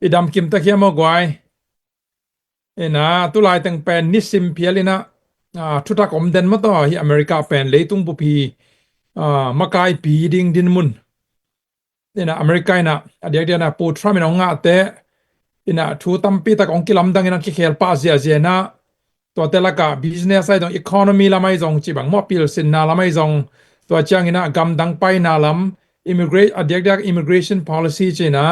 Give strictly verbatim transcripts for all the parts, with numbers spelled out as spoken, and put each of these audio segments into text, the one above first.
I dam kim ta hiam aw guai? Ina, tulai teng pen nisim phial ina, ah, thutak om den maw taw, hi America pen leitung bup hi, ah, makaipi ding dinmun. Ina, America ina, a diakdiak ina, Pu Trump ina hong ngahte, ina, thu tampi tak hong kilamdang ina kikhel pah ziahziah ina, tuate laka business ahi zong, economy lam ahi zong, ci bang maw, pilsinna lam ahi zong, tua ciang ina gamdang paina lam, immigra-, a diakdiak immigration policy ci ina,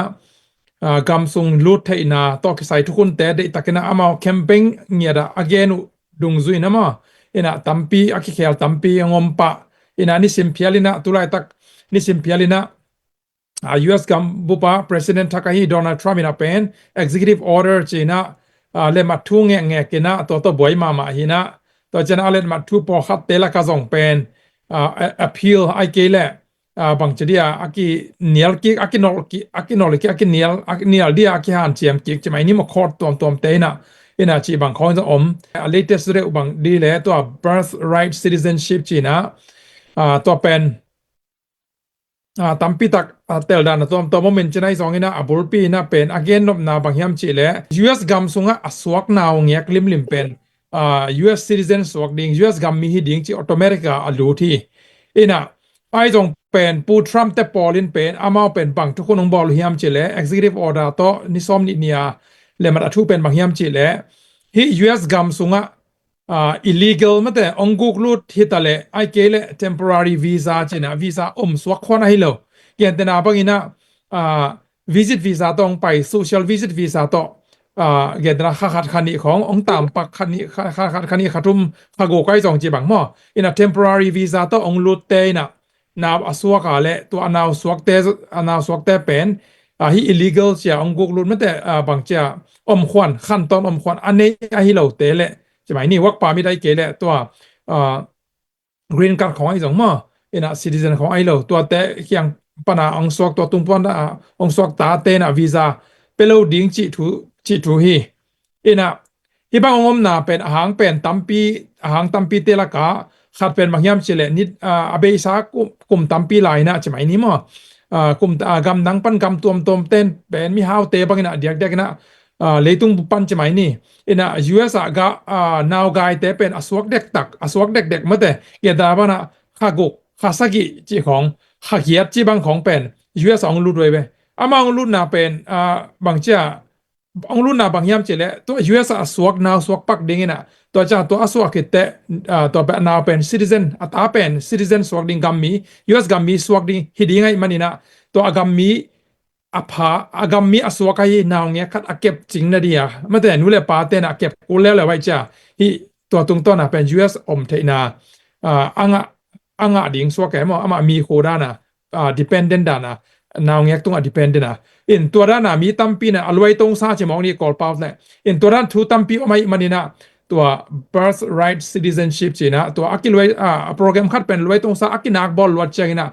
ah, gam sung lut theihna tawh kisai thukhunte deihtak ina amau campaign ngiat a a gen uh dungzui ina maw, ina tampi, a kikhel tampi a ngom pah, ina nisim phial ina, tulaitak nisim phial ina, ah, U S gam bupa President thak ahi Donald Trump ina pen executive order ci ina, ah, letmat thu ngekngek ina, tua tawh buai mahmah hi ina, tua ciang a letmat thu pawlkhatte laka zong pen, ah, a-, appeal ai kei leh, ah, bangci dia, a kinial kik, a kinol kik, a kinol kik, a kinial, a kinial dia, a kihanciam kik, ci mai ni maw, court tuamtuamte ina, ina ci bang khawng zong om. A latest reuh bang di le, tua birthright citizenship ci ina, ah, tua pen, ah, tampi tak, ah, teldan a tuamtuam om in ci ina, ahi zong ina, a bulpi ina pen, a gennopna bang hiam cih leh, U S gam sungah a suak naungek limlim pen, ah, U S citizen suak ding, U S gam mi hi ding ci automatic a a lut hi. Ina, ahi zong pen, Pu Trump te pawl in pen, amau pen bang thukhun hong bawl hiam cih leh, executive order tawh, ni sawm nih ni a, letmat a thu pen bang hiam cih leh, hi U S gam sungah, ah, illegal mate, hong guk lut hi ta leh, ai kei leh temporary visa ci ina, visa om suak khuan ahi lo. Gentehna bang ina, ah, visit visa tawh hong pai, social visit visa tawh, ah, gentehna kha khat kha nih khawng, hong tampak kha nih, kha, kha khat kha nih kha thum kha guk ahi zong ci bang maw. Ina temporary visa tawh hong lutte ina, nau a suak a le, tua a nau suakte, a nau suakte pen, ah, hi illegal ci a hong guk lut mate, ah, bang ci a om khuan, khantawn om khuan, a nei ahi lote le, ci mai ni, work permit ai kei leh, tua, ah, green card khawng ahi zong maw, ina citizen khawng ahi lo, tuate kiang pana hong suak, tua tung pana, ah, hong suak tate ina visa pe lo ding cih thu, cih thu hi. Ina, hi bang hong omna pen, a hang pen tampi, a hang tampite laka, khat pen bang hiam cih leh, nit, ah, a beisa kum, kum tampi lai ina, ci mai ni maw. Ah, kum, ah, gamdang pan gam tuamtuamte in pen, mihaute bang ina, diakdiak ina, ah, leitung bup pan ci mai ni. Ina U S a ga, ah, naugaite pen a suak dektak, a suak dekdek mate, gentehna bang ina kha guk, kha sagih cih khawng, kha giat ci bang khawng pen, U S a hong lut veve. Amau hong lutna pen, ah, bang ci a, hong lutna bang hiam cih leh, tua U S a a suak nau suak pak ding ina, tua ciang tua a suak khit teh, ah, tua pen a nau pen citizen, a ta pen citizen suak ding gam mi, U S gam mi suak ding hi ding ahih man ina, tua a gam mi a pha, a gam mi a suak ahi naungek khat a kep cing na dia, mate, nu le pate ina a kep kul leuleu ahih ciang, hi tua tungtawn a pen U S om theihna, ah, a ngah, a ngah ding suak e maw, amah mi khu dan a, ah, dependent dan a, naungek tungah dependent a. In tua dan a mi tampi ina a luaitongsa ci mawk ni, Kawlpau leh. In tua dan thu tampi om ahih man ina, tua birthright citizenship ci ina, tua a kiluai, ah, a program khat pen luaitongsa a kinak bawl luat ciang ina,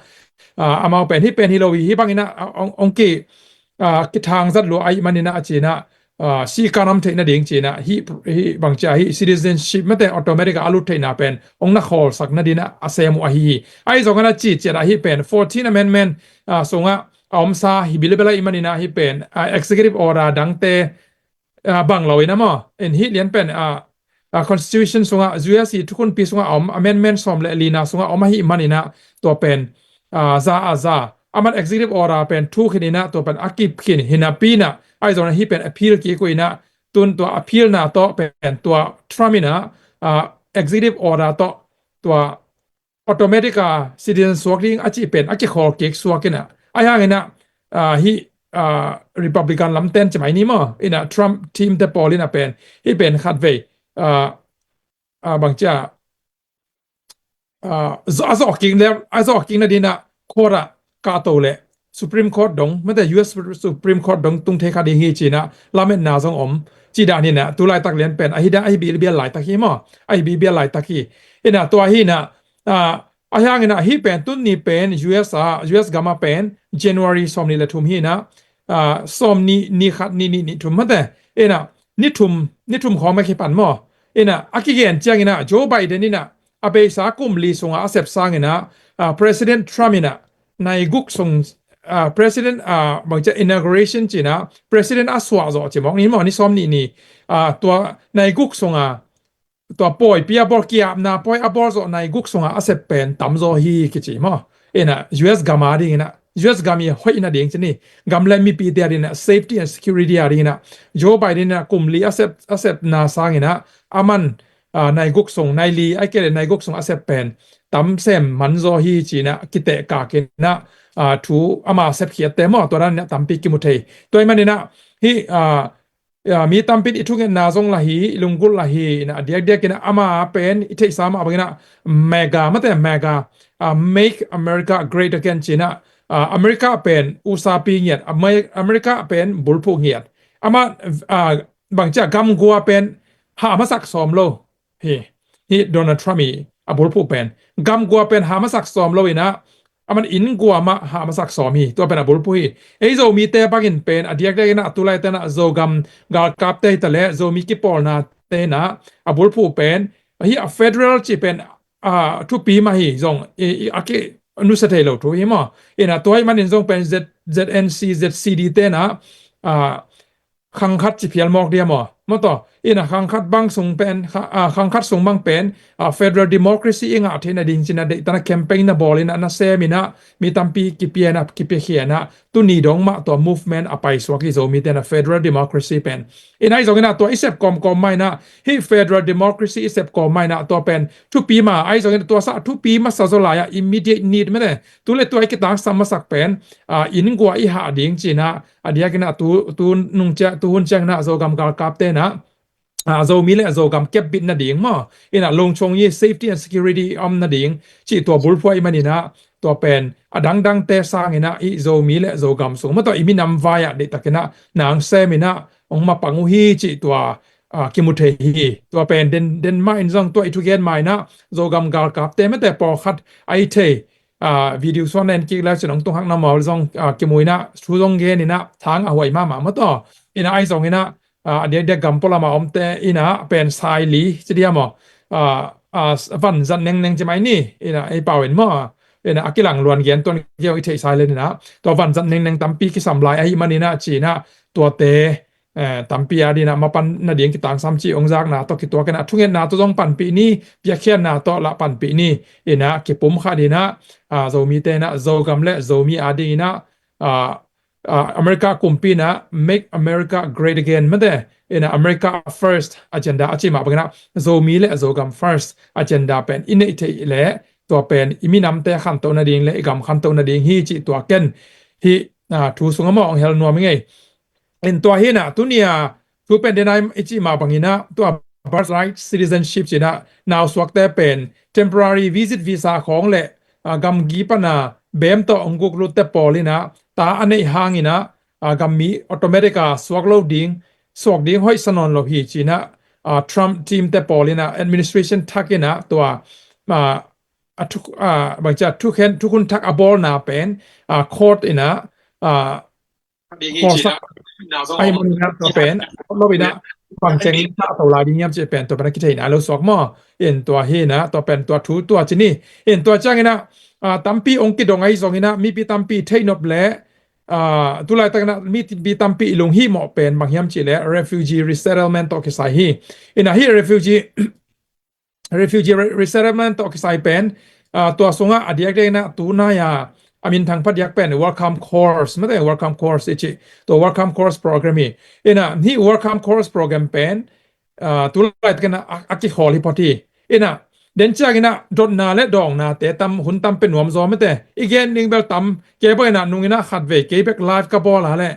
ah, amau pen, hi pen hi lo hi, hi bang ina, ah, hong, hong ki, ah, kithang zat lua ahih man ina, a ci ina, ah, sikan om theih nading ci ina, hi, hi bang ci a, hi citizenship mate automatic a a lut theihna pen hong na khawlsak nading ina a sem uh ahi hi. Ahi zong ina ci ciat a, hi pen fourteen Amendment, ah, sungah a omsa hi bilbel ahih man ina, hi pen, ah, executive order dangte, ah, bang lo ina maw. In hi lian pen, ah, ah, Constitution sungah, U S i thukhunpi sungah a om, amendment sawm le lina sungah a om ahih man ina, tua pen, ah, za a za. Aman executive order pen thu khin ina, tua pen a kip khin hi napi ina, ahi zong ina hi pen appeal kik uh ina, tun tua appeal na tawh pen tua Trump ina, ah, executive order tawh tua automatic a citizen suak ding a cih pen a kikhawl kik suak ina. Ahi hang ina, ah, hi, ah, Republican lamten ci mai ni maw, ina Trump team te pawl ina pen, hi pen khatvei, ah, ah, bang ci a, ah, zo-, a zawh kik le, a zawh kik nading ina court ah kahto le, Supreme Court dong, mate, U S Supreme Court dong tung thei kha ding hi ci ina lametna zong om. Ci dan hi ina, tu laitak lian pen, ahi dan, ahi bilbial laitak hi maw, ahi bilbial laitak hi. Ina tua hi ina, ah, ahi hang ina, hi pen tun ni pen U S a, U S gam a pen January sawm nih le thum hi ina, ah, sawm nih, ni khat, ni nih, ni thum mate. Ina, ni thum, ni thum khawng mah kipan maw. Ina, a kigen ciang ina, Joe Biden ina, a beisa kum li sunga a sep sang ina, ah, President Trump ina, nai guk sung, ah, president, ah, bangcia inauguration cina president a suah zawh ci mawk ni maw, ni sawm nih ni, ah, tua naiguk sunga tua pawipi a bawl, kiapna pawi a bawl zawh naiguk sunga a sep pen tamzaw hi kici maw. Ina U S gam a dingina, U S gam i hoihna ding cini, gam le mipite a dingina, safety and security a dingina, Joe Biden ina kum li a sep, a sepna sangina aman, ah, naiguk sung, naili ai kele naiguk sung a sep pen tam sem manzaw hi cina kiteh kakina, ah, thu ama sepkhiatte maw, tua danina tampi kimu thei. Tua i manina hi, ah, ah, mi tampin i thungetna zong la hi, i lunggulh la hi, ina a diakdiak ina ama pen i theihsa mah bangina mega, mate mega, ah, Make America Great Again cina, ah, America pen usapi ngiat, Amer-, America pen bulphuh ngiat. Ama, ah, bangcia gam gua pen hah masak sawm lo hi, hi Donald Trump i a bulphuh pen. Gam gua pen hah masak sawm lo ina, aman inn gua mah hah masak sawm hi, tua pen a bulphuh hi. Ei Zomite bangin pen a diakdiak ina a tu laite na Zogam galkapte hi ta le Zomi kipawlnate na a bulphuh pen hi a federal ci pen, ah, thupi mah hi zong i, i, a ki nusia thei lo thu hi maw. Ina tua hi manin zong pen Z, Z N C, Z C D te na, ah, khangkhat ci phial mawk dia maw? Maw taw, ina khangkhat bang sung pen, kha-, ah, khangkhat sung bang pen, ah, federal democracy i ngah theihna ding cina deihtana campaign na bawl ina, na sem ina, mi tampi kipia ina, kipiakhia ina, tuni dong mah tua movement a paisuak hi Zomite na federal democracy pen. Ina ahi zongina tua i sep kawmkawm mah ina, hi federal democracy i sep kawm mah ina tua pen thupi mah, ahi zongina tua sa thupi masa zaw lai-a immediate need mene, tu le tua i kitangsam masak pen, ah, inn gua i hah ding cina, a diakina tu, tu nung cia, tu hun ciangina Zogam galkapte na, ah, Zomi le Zogam kepbit nading maw, ina lungchong i safety and security om nading ci tua bulphuh i manina tua pen a dangdangte sangina i Zomi le Zogam sung maw taw i minam vai-ah deihtakina nang semina ong mapang uh hi ci tua, ah, kimu thei hi. Tua pen den, den mah in zong tua i thugen mah ina Zogam galkapte mate pawlkhat a i thei, ah, video suan len kik le cin ong tunghak na maw zong, ah, kimu ina thu zong gen ina thang a huai mahmah maw taw. Ina ahi zongina, ah, a diakdiak gam pualama omte ina pen saili ci dia maw, ah, ah, vanzat nengneng ci mai ni, ina ei pau in maw, ina a kilang luan gen tuan kio i theih sai len ina tua vanzat nengneng tampi kisam lai ahi manina cina tuate, eh, tampi a dina mapan nading kitangsam ci ong zakna tawh kituak ina thungetna tawh zong panpih ni, piakkhiatna tawh lah panpih ni, ina kipum kha dina, ah, Zomite na Zogam le Zomi a dingina, ah, ah, America kumpi na Make America Great Again mate, ina America First agenda a ci mah bangina Zomi le Zogam First agenda pen i neih theih le tua pen i minamte khantoh nading le i gam khantoh nading hi ci tua ken hi, ah, thu sunga maw ong hel nuam i ngei. In tua hi na tunia thu pen dena i ci mah bangina tua birthright citizenship cina nausuakte pen temporary visit visa khawng le, ah, gamgi pana bem tawh ong guk lutte pawl ina ta a neih hangina, ah, gammi automatic a suak lo ding, suak ding hoih sa nawn lo hi cina, ah, Trump team te pawl ina administration thak ina tua, ah, a thuk, ah, bangcia thukhen, thukhun thak a bawlna pen, ah, court ina, ah, Ding hi force cina. Ai mun na tua pen lo ina bang ceng ta to lai ding yam ci pen tua pen a kitheina lo suak maw. In tua hi na tua pen tua thu tua cini. In tua ciangina, ah, tampi ong kidong ahi zongina mipi tampi theihnop le, ah, tulaitakina mipi tampi i lunghimawh pen bang hiam ci le refugee resettlement tawh kisai hi. Ina hi refugee refugee re-, resettlement tawh kisai pen, ah, tua sungah a diakdiakna tunai-a a minthang phadiak pen welcome course mate, welcome course i ci. Tua welcome course program hi. Ina hi welcome course program pen, ah, tulaitakin a, a kikhawl hi phot hi. Ina den ciangina dotna le dawngnate tam hun tam pe nuam zaw mate. I gen ding bel tam kei bangina nungina khatvei kei bek live ka bawl a le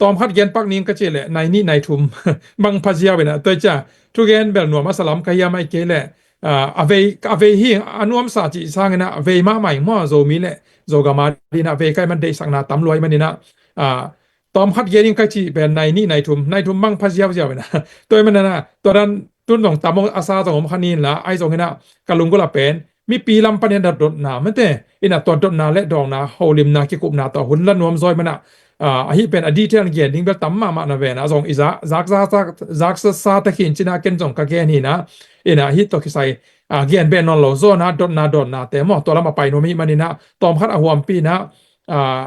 tawmkhat gen pak ning ka cih leh nai nih nai thum bang pha ziau ina tua cia thugen bel nuam a salam ka hiam ai kei leh, ah, a vei, a vei hi a nuamsa cih sangina a vei mahmah ing maw Zomi le Zogam a dina vei kai man deihsakna tam luai manina, ah, tawmkhat gen ing ka cih bel nai nih nai thum, nai thum bang pha ziauziau ina tua manina tua dan tun zong tam a sa zong om kha nin la ai zongina ka lunggulh a pen mipi lam panin a dotna mate ina tua dotna le dawnna holimna kikupna tawh hun la nuam zaw i mana, ah, ahi pen a detail gen ding bel tam mahmah na vena zong i za, zak, zak, zak, zak sa, sa ta khin cina ken zong ka gen hina ina hi tawh kisai, ah, gen ben nawn lo zawna dotna dotna te maw tua lam a pai nuam hi manina tawmkhat a huampina, ah,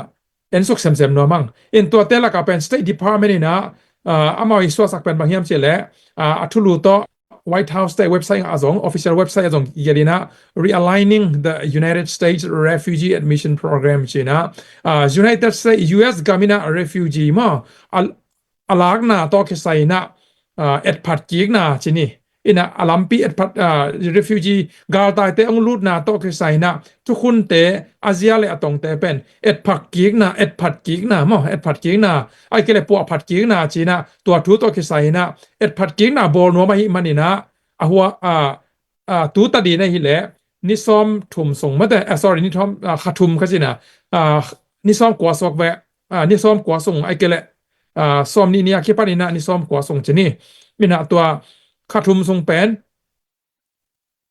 ensuk semsem nuam ang. In tuate lakah pen State Department in ah, ah, amau i suahsak pen bang hiam cih leh, ah, a thulu tawh White House te website ah zong, official website ah zong i gelh in ah, realigning the United States Refugee Admission Program ci in ah, ah, United States, U S gam in ah refugee maw, a, a lakna tawh kisai in ah, ah, etphat kikna ci ni. In ah a lampi etphat, ah, refugee galtaite hong lutna tawh kisai in ah thukhunte, a zia le a tongte pen etphat kikna, etphat kikna maw, etphat kikna, ahih kei leh puahphat kikna ci in ah tua thu tawh kisai in ah etphat kikna bawl nuam ahih man in ah, a hua, ah, ah, tu tadin ahih leh ni sawm thum sung mate, ah, sorry, ni thum, ah, kha thum kha ci in ah, ah, ni sawm kua suak ve, ah, ni sawm kua sung ahih kei leh, ah, sawm nih ni a kipan in ah ni sawm kua sung ci ni. In ah tua kha thum sung pen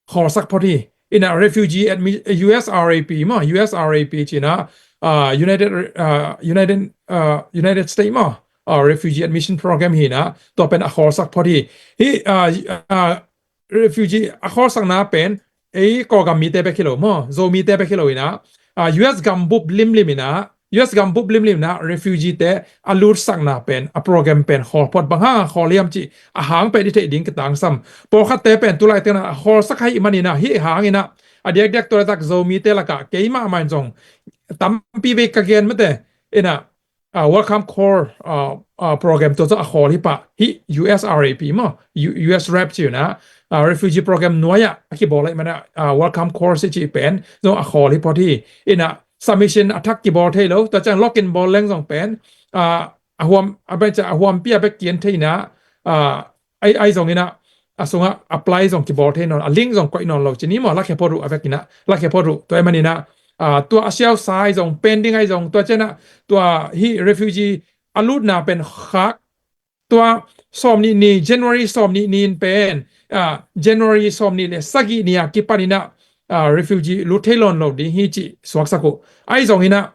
khawlsak phot hi. In ah refugee admi-, U S R A P maw, U S R A P ci in ah, ah, United, ah, United, ah, United States maw, ah, Refugee Admission Program hi in ah, tua pen a khawlsak phot hi. Hih, ah, ah, refugee a khawlsakna pen ei Kawlgam mite bek hi lo maw, Zomite bek hi lo in ah, ah, U S gambup limlim in ah, U S gambup limlim in ah refugee te a lutsakna pen, a program pen khawl phot. Bang hang a khawl hiam cih a hang pen i theih ding kitangsam. Pawlkhatte pen tu laitak in ah a khawlsak ahih man in ah, hih hang in ah a diakdiak tua laitak Zomite lakah keimah mah in zong tampi vei ka gen mate, in ah, ah, Welcome Call, ah, ah, program tua zong a khawl hi pah. Hih U S R A P maw, U-, U S rep ci in ah, ah, refugee program nuai ah a kibawl ahih man ah, ah, Welcome Call ci cih pen zong a khawl hi phot hi. In ah submission a thak kibawl thei lo, tua ciang login bawl leng zong pen, ah, a huam, a bek ciang a huampi a bek kian thei in ah, ah, ai, ai zong in ah, a sungah apply zong kibawl thei nawn, a link zong koih nawn lo ci ni maw, lakhia phot uh a vek in ah, lakhia phot uh. Tua ahih man in ah, ah, tua a siausa ai zong, pending ai zong, tua ciang ah, tua hih refugee a lutna pen khak, tua sawm nih ni, January sawm nih ni in pen, ah, January sawm nih le sagih ni a kipan in ah, ah, refugee lut thei lawn lo ding hi cih suaksak uh. Ai zong in ah,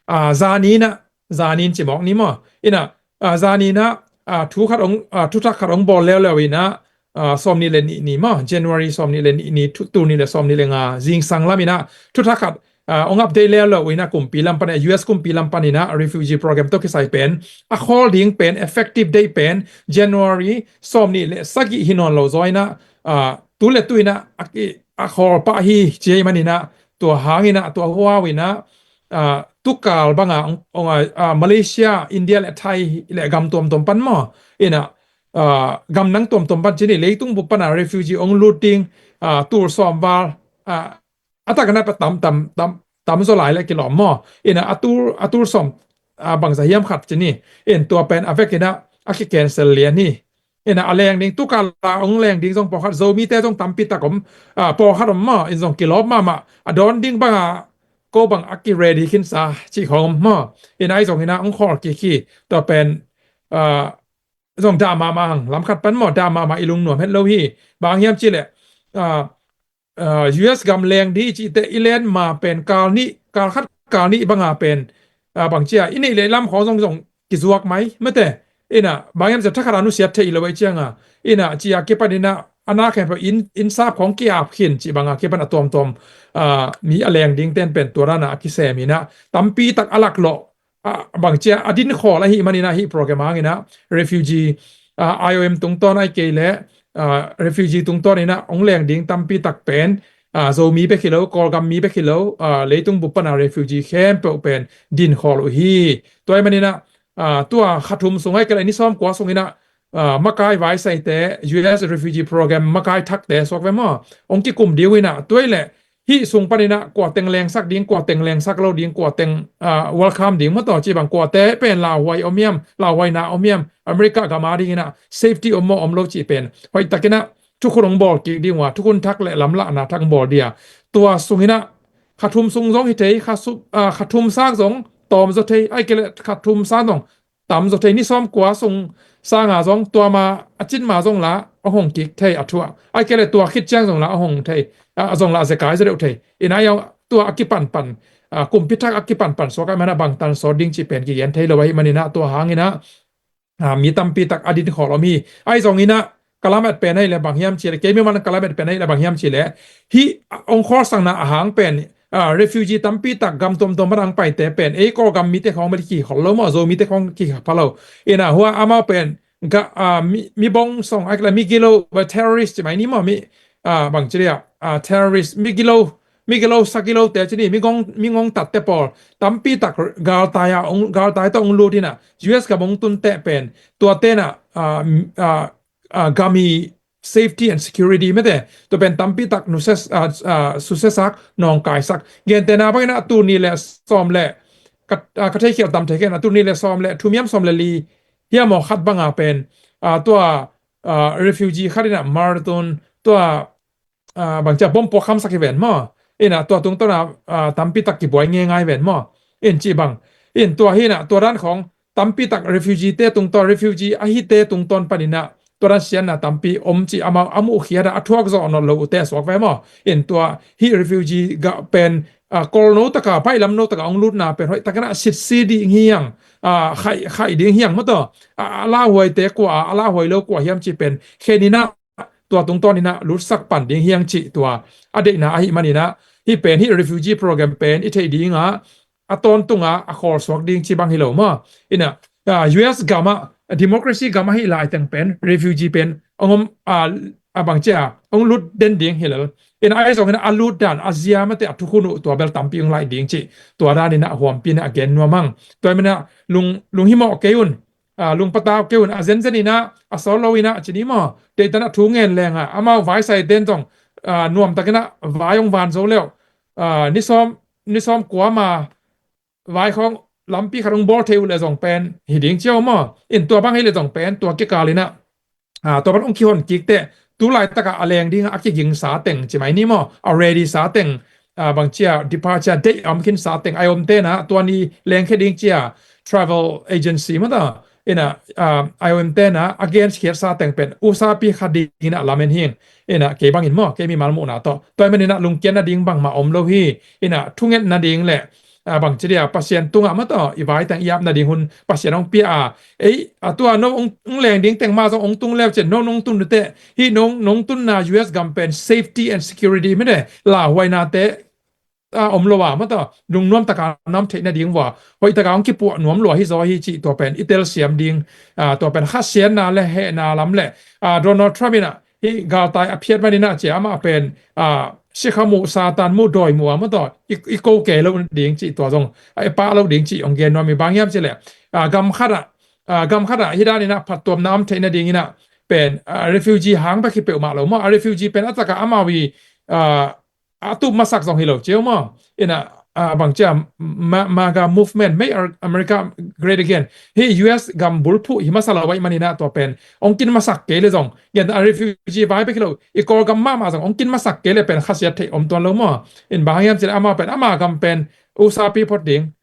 ah, zani in ah, zani in ci mawk ni maw. In ah, ah, zani in ah, ah, thu khat hong, ah, thuthak khat hong bawl leuleu in ah, ah, sawm nih le nih ni maw, January sawm nih le nih ni, thu, tul nih le sawm nih le nga, zingsang lam in ah, thuthak khat, ah, hong update leuleu in ah, kumpi lam pan, U S kumpi lam pan in ah, refugee program tawh kisai pen, a khawl ding pen, effective date pen, January sawm nih le sagih hi nawn lo zaw in ah, ah, tu le tu in ah, a ki-, a khawl pah hi ci ahih man in ah, tua hang in ah, tua huau in ah, ah, tukal bang ah, ong, ong, ah, ah, Malaysia, India le Thai le gam tuamtuam pan maw, in ah, ah, gam nang tuamtuam pan ci ni, leitung bup pan ah refugee hong lut ding, ah, tul sawm val, ah, a tak a nat pan tam, tam, tam, tam zaw lai le kilawm maw, in ah, a tul, a tul sawm, ah, bangzah hiam khat ci ni, in tua pen a vek in ah a ki-cancel lian hi. In ah a leng ding, tukal a hong leng ding zong pawlkhat, Zomite zong tampi tak om, ah, pawlkhat om maw, in zong kilawm mahmah, a dawn ding bang ah, ko bang a ki-ready khinsa cih khawng om maw. In ah ai zong in ah hong khawl kik hi. Tua pen, ah, zong dah mahmah hang, lam khat pan maw, dah mahmah, i lungnuam het lo hi. Bang hang hiam cih leh, ah, ah, U S gam leng ding i cihte i len ma pen kal nih, kal khat kal nih bang a pen, ah, bang ci a, i neih le lam khawng zong zong kizuak mai mate. In ah bang hiam cih leh thakhat a nusiat theih lo ahih ciang a, in ah ci a kipan in ah a na khempeuh inn, inn sap khawng ki-ap khin cih bang a kipan a tuamtuam, ah, mi a leng ding ten pen tua dan a kisem in ah tampi tak a laklawh, ah, bang ci a, a dinkhawl ahih man in ah, hih program hang in ah refugee, ah, I O M tungtawn ahih kei leh, ah, refugee tungtawn in ah hong leng ding tampi tak pen, ah, Zomi bek hi lo, Kawlgam mi bek hi lo, ah, leitung bup pan a refugee khempeuh pen dinkhawl uh hi. Tua ahih man in ah, ah, tua kha thum sung ahih kei leh ni sawm kua sung in ah, ah, makai vaisaite, U S refugee program makai thakte suak ve maw, hong kikum ding uh in ah, tua ahih leh hih sung pan in ah kua teng lengsak ding, kua teng lengsak lo ding, kua teng, ah, welcome ding maw, tua ci bang, kuate pen lauhuai om hiam, lauhuaina om hiam, America gam a ding in ah safety om maw om lo cih pen hoih tak in ah thukhun hong bawl kik ding uh a, thukhun thak le lamlahna thak hong bawl ding a. Tua sung in ah kha thum sung zong hi thei, kha su-, ah, kha thum sang zong tawm zaw thei, ahih kei leh kha thum sang zong tam zaw thei, ni sawm kua sung sang a zong tua ma a cin ma zong la hong hong kik thei a thu ah. Ahih kei leh tua khit ciang zong la hong hong thei, ah, zong la zekai zaw deuh thei. In ah tua a kipanpan, ah, kumpi thak a kipanpan suak ahih man ah bangtan sawt ding cih pen kigen thei lo ahih man in ah tua hang in ah, ah, mi tampi tak a dinkhawl om hi. Ahi zong in ah ka lamet pen ahih leh bang hiam cih leh, kei mi man ka lamet pen ahih leh bang hiam cih leh, hih hong khawlsakna a hang pen, ah, refugee tampi tak gam tuamtuam pan ang paite pen ei Kawlgam mite khawng bel kikhol lo maw, Zomite khawng kikhol pha lo. Ina hua amau pen ga, ah, mi, mi bong song, ai kila mi gilo, ba terrorist ci mai ni maw, mi, ah, bang ci dia, ah, terrorist, mi gilo, mi gilo sa gilo te ci ni, mi ngong, mi ngong tat te pawl tampi tak galtai a ong, galtai tawh ong lut ina U S gam ong tun te pen tua te na, ah, ah, ah, gam i safety and security mete tua pen tampi tak nusia, ah, ah, susiasak, nawngkaisak. Gentehna bangin ah tul nih le sawm le ka, ah, ka thei khial tam thei kei na, tul nih le sawm le thum hiam sawm le li hiam aw khat banga pen, ah, tua, ah, refugee khat ina Marathon tua, ah, bang cia bom puak khamsak hi ven maw. Ina tua tungtawn a, ah, tampi tak kibuai ngeingai ven maw. In ci bang. In tua hi ina tua dan khawng tampi tak refugee te tungtawn, refugee ahi te tungtawn pan ina tua dan siatna tampi om ci amau a muh khiat a, a thuak zawh nawn lo uh te suak ve maw. In tua hi refugee gah pen, ah, Kawl no taka, baihlam no taka ong lutna pen hoih takin ah sitsi ding hiang, ah, khaih, khaih ding hiang maw taw. Ah, a lauhuai te kua, a lauhuai lo kua hiam ci pen khen ina tua tungtawn ina lutsak pan ding hiang ci tua a deihna ahi man ina hi pen hi refugee program pen i theih dinga a tawntunga a khawl suak ding ci bang hi lo maw. Ina, ah, U S gam ah, democracy gam ahi laiteng pen refugee pen ong om, ah, a bang cia ong lut den ding hi lo. Ina ai zong ina a lut dan a zia mate a thukhun uh tua bel tampi ong laih ding ci tua dan ina a huampi ina a gen nuam hang. Tua ina lung, lunghimawh kei un, ah, lungpatau kei un, a zenzen ina a sawl lo ina ci ni maw. Deitan a thu ngen lenga amau vaisai den zong, ah, nuamtak ina vai ong van zo leuh, ah, ni sawm, ni sawm kua ma vai khawng lampi khat ong bawl thei uh le zong pen hi ding cio maw. In tua bang hi le zong pen tua kikal ina, ah, tua pan ong kihon kik te tu laitak a leng ding a kiging sa teng ci mai ni maw, a ready sa teng, ah, bang cia departure date a om khin sa teng ai om te na tua ni leng khe ding cia travel agency maw taw. Ina, ah, ai om te na a gen khiat sa teng pen usapi kha ding ina lamen hing. Ina kei bangin maw, kei mimal muhna tawh tua man ina lungkiatna ding bangmah om lo hi. Ina thungetna ding le, ah, bang ci dia Pasian tungah maw taw i vai teng i ap nading hun Pasian ong pia a. Ei, a tua no ong, ong leng ding teng ma zong ong tung leu cin no nong tun te hi no, nong tunna U S gam pen safety and security mete lauhuaina te, ah, om lo a maw taw lungnuam taka nam theih nading vua hoih taka ong kipuah nuam lua hi zaw hi ci tua pen i telsiam ding, ah, tua pen khasiatna le hehna lam le, ah, Donald Trump ina hi galtai a phiat man ina cia amah pen, ah, sikha muh Satan muh dawi muh a maw taw i, i ko kei lo ding ci tua zong, ah, i pah lo ding ci ong gen nuam i bang hiam ci le, ah, gam khat ah, ah, gam khat ah hi dan ina phattuamna om theih nading ina pen, ah, refugee hang bek hi peuhmah lo maw, a refugee pen a taka amau i, ah, a tup masak zong hi lo cio maw. Ina, ah, bang cia Ma-, MAGA movement, Make America Great Again hi U S gam bulphuh hi masa lo ahih man ina tua pen ong kin masak kei le zong gen a refugee vai bek hi lo i Kawlgam mahmah zong ong kin masak kei le pen khasiat theih om tuan lo maw. In bang hiam ci le amau pen ama gam pen usapi phot ding,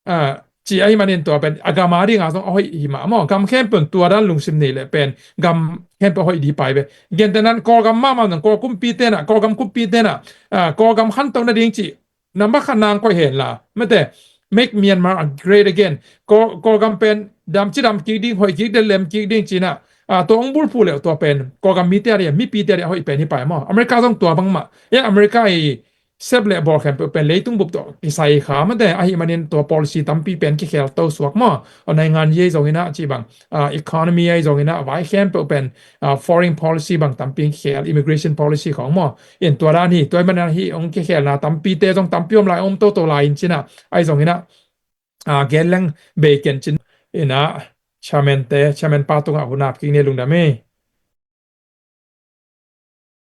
ah, ci ahih manin tua pen a gam a dinga zong a hoih hi mah maw. Gam khempeuh in tua dan lungsim nei le pen gam khempeuh a hoih di pai ve. Gentehna in Kawlgam mahmah zong Kawl kumpi tena, Kawlgam kumpi tena, ah, Kawlgam khantoh nading ci number khat nang koih hen la mete, Make Myanmar a Great Again. Kawl, Kawlgam pen dam ci dam kik ding, hoih kik ding, lem kik ding ci ina, ah, tua ong bulphuh leuh tua pen Kawlgam mite a dia, mipite a dia hoih pen hi pai maw. America zong tua bangmah. Ia America i sep le bawl khempeuh pen leitung bup tawh kisai kha mate ahih manin tua policy tampi pen kikhel to suak maw. Aw naingan ei zong ina ci bang, ah, economy ei zong ina vai khempeuh pen, ah, foreign policy bang tampi kikhel, immigration policy khawng maw. In tua dan hi, tua ahih manin hi ong kikhelna tampi te zong tampi om lai, om toto lai in ci ina, ai zong ina, ah, gen leng bei ken ci ina, chairman te, chairman pa tungah hun ap kik ni, lungdam ei.